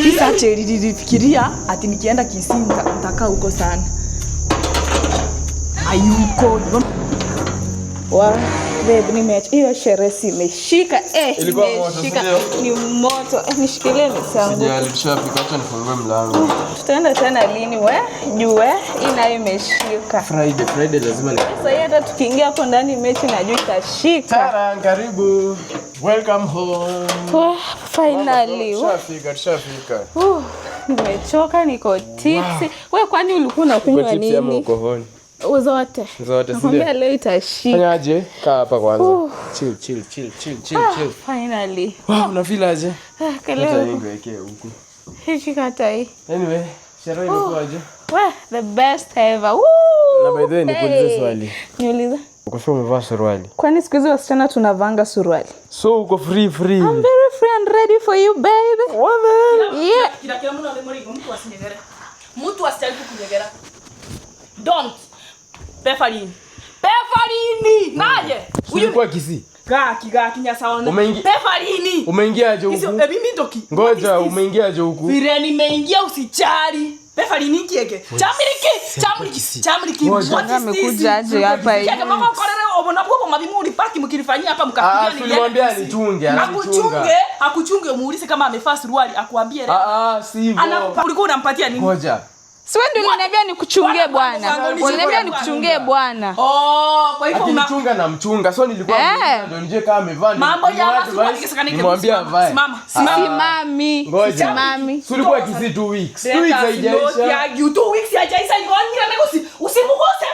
Hii satchel nilifikiria ati nikienda Kisii nitakaa huko sana. Hayuko. Wa babe, nimeacha hiyo sherehe, si imeshika, eh? Ilikuwa moto, Imeshika. Si ndio? Ni moto. Eh, nishikilie misangu. Sijali, tushafika, acha nifungue mlango. Tutaenda tena lini we? Juu we, hii nayo imeshika. Friday, Friday lazima ni. Sasa hii hata tukiingia hapo ndani mechi najua itashika. Tara, karibu. Welcome home. Wah, finally. Tushafika, tushafika. Nimechoka, niko tipsy. We, kwani ulikuwa unakunywa Uko tipsy ama nini? uko horny? Zote. Zote, si Nakwambia ndio? leo itashika. Fanya aje? Kaa hapa kwanza. Chill, chill, chill, chill, chill, chill. Finally. Wow, una feel aje? Ah, Hata kaleo. hii niwekee huku. Shika hata hii. Anyway, sherehe imekuwa aje? We, the best ever. Woo! Na by the way, nikuulize Hey. swali. Niulize. Uko sure umevaa suruali? Kwani siku hizi wasichana tunavanga suruali? So uko free free. I'm very free and ready for you, baby. What the hell? Yeah. Kila kila mtu alimurigo, mtu asinyegere. Mtu asijaribu kunyegera. Don't. Pefarini. Pefarini. Naje. Huyu Ulikuwa Kisii? Gaki gaki nyasaone. Pefarini. Umeingia aje Hizo huku? ebi mindoki. Ngoja, umeingia aje huku? Vile nimeingia usichari. Pefarini kieke. Chamiliki, chamiliki, chamiliki. Ngoja. What is this? Amekuja aje hapa hivi? Kieke mama korere obona bwo mabimuri paki mkilifanyia hapa Ah, mkafikiria si ulimwambia anichunge, ananichunga. Akuchunge, akuchunge, muulize kama amevaa suruali akuambie leo. Ah ah, si hivyo. Ulikuwa unampatia nini? Ngoja. Si wewe ndio uliniambia nikuchungie, bwana. Bwana, Uliniambia nikuchungie, bwana. Oh, kwa hivyo una Akinichunga na mchunga. So nilikuwa Eh. ndio nijue kama amevaa ndio Mambo ya nimwadvise, masuruali kisakanike. nimwambie avae. Simama, simama. Simami. Ngoja. Simami. Si ulikuwa Kisii 2 weeks. 2 weeks haijaisha. Ya 2 weeks haijaisha, ngoja niko usimguse.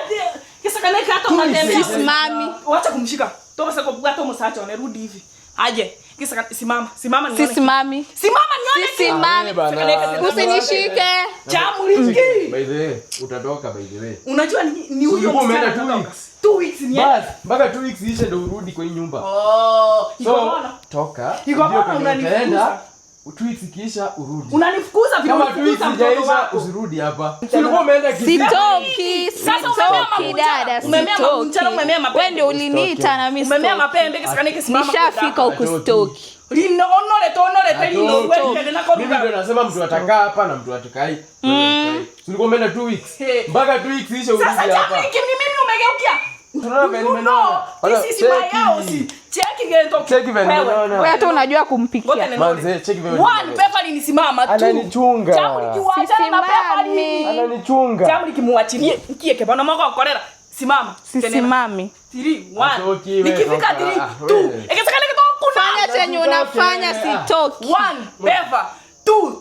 Kisakanike hata unatembea. Simami. Wacha kumshika. Toka sasa kwa hata msacha unarudi hivi. Aje. Kisa simama, simama nione. Sisimami. Simama nione. Sisimami. Bana. Usinishike. Chamuliki. By the way, utatoka by the way. Unajua ni huyo Ulikuwa umeenda msichana 2 atatoka. weeks. 2 weeks ni Bas, mpaka 2 weeks ishe ndio urudi kwa hii nyumba. Oh, So, iko maana. toka. Iko Ndio maana kwenye unanifukuza. utaenda. 2 weeks ikiisha urudi. Unanifukuza vile Kama 2 weeks ulifukuza mtoto ijaisha wako. usirudi hapa. Si ulikuwa umeenda Kisii? Sitoki. Sasa umemea Sitoki, makunjara. dada. Umemea makunjara, Sitoki. umemea mapembe. Wewe ndio uliniita na mimi Umemea sitoki. mapembe kisakanike, simama. Nishafika huku, Hatoki. sitoki. Lino onore tonore te lino Hatoki. wewe na Mimi ndio nasema mtu atakaa hapa na mtu atakai. Si ulikuwa umeenda 2 weeks? Hey. Mpaka 2 weeks ishe urudi Sasa hapa. chamiliki ni mimi umegeukia. Tunaona venye You know, nimenona. Wala, this is my cheki. house. Cheki gento. Cheki venye nimenona. Wewe hata unajua kumpikia. Manze, cheki venye One, nimenona. Pefa nisimama tu. Ananichunga. Chamiliki waachana na Pefa Sisimami. Ananichunga. Chamiliki muachilie nkie bana mwako korera. Simama. Sisimami. 3 1. Atoki, we, Nikifika toka. 3 Ah, 2. we. Ikisekana kitokuna. Fanya chenye unafanya, sitoki. 1 Pefa 2.